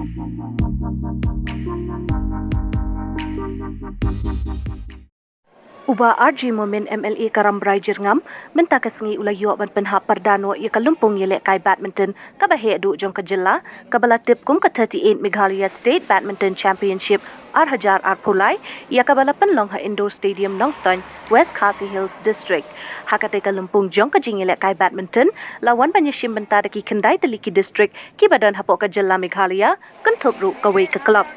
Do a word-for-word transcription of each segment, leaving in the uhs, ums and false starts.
U Bah R J Momin, M L A ka Rambrai Jyrngam, mynta ka sngi u la ïoh ban pynhap pyrda noh ïa ka lympung ïalehkai badminton kaba heh duh jong ka jylla, kaba la tip kum ka thirty-eight Meghalaya State Badminton Championship ar hajar arphew lai, ïa kaba la pynlong ha Indoor Stadium Nongstoiñ, West Khasi Hills District. Ha katei ka lympung jong ka jingïalehkai badminton, la wan ban ïashim bynta da ki khyndai tylli ki district kiba don hapoh ka jylla Meghalaya, kynthup ruh kawei ka club.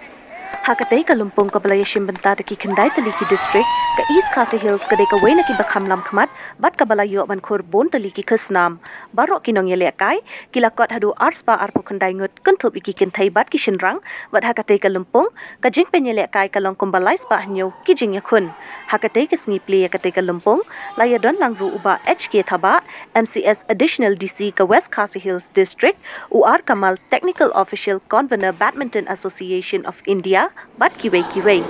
Ha katei ka lympung kaba la ïashim bynta da ki khyndai tylli ki district, ka East Khasi Hills ka dei kawei na kiba kham lam khmat, bad kaba la ïoh ban khur bun tylli ki khusnam. Baroh ki nongïalehkai ki la kot haduh arspah arphew khyndai ngut, kynthup ïa ki kynthei bad ki shynrang, bad ha katei ka lympung ka jingpynïalehkai ka long kumba laispah hynñiew ki jingïakhun. Ha katei ka sngi plie ïa katei ka lympung, la ïadon lang ruh u Bah H K Thabah, M C S Additional D C ka West Khasi Hills District, u R Kamal, Technical Official, Convener, Badminton Association of India, bad kiwei kiwei.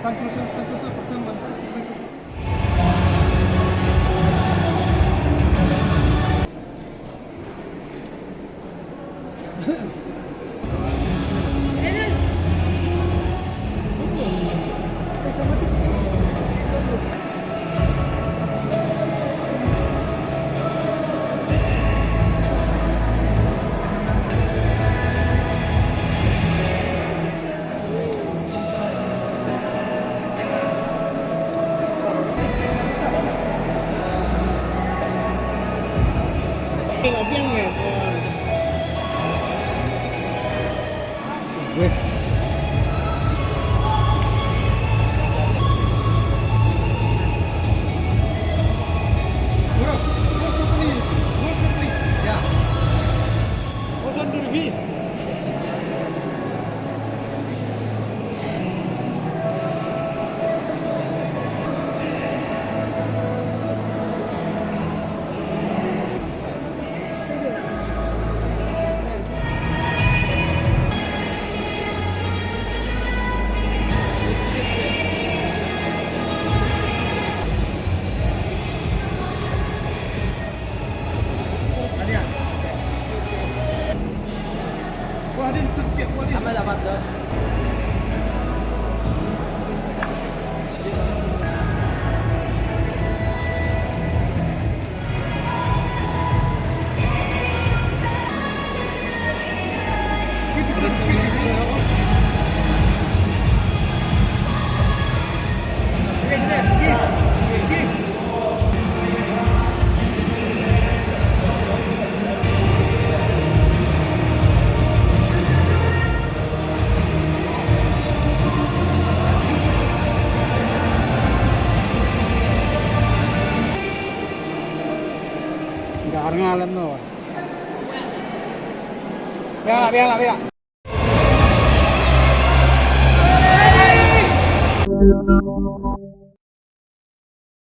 Stand closer, stand closer, stand closer. Biang, biang, biang.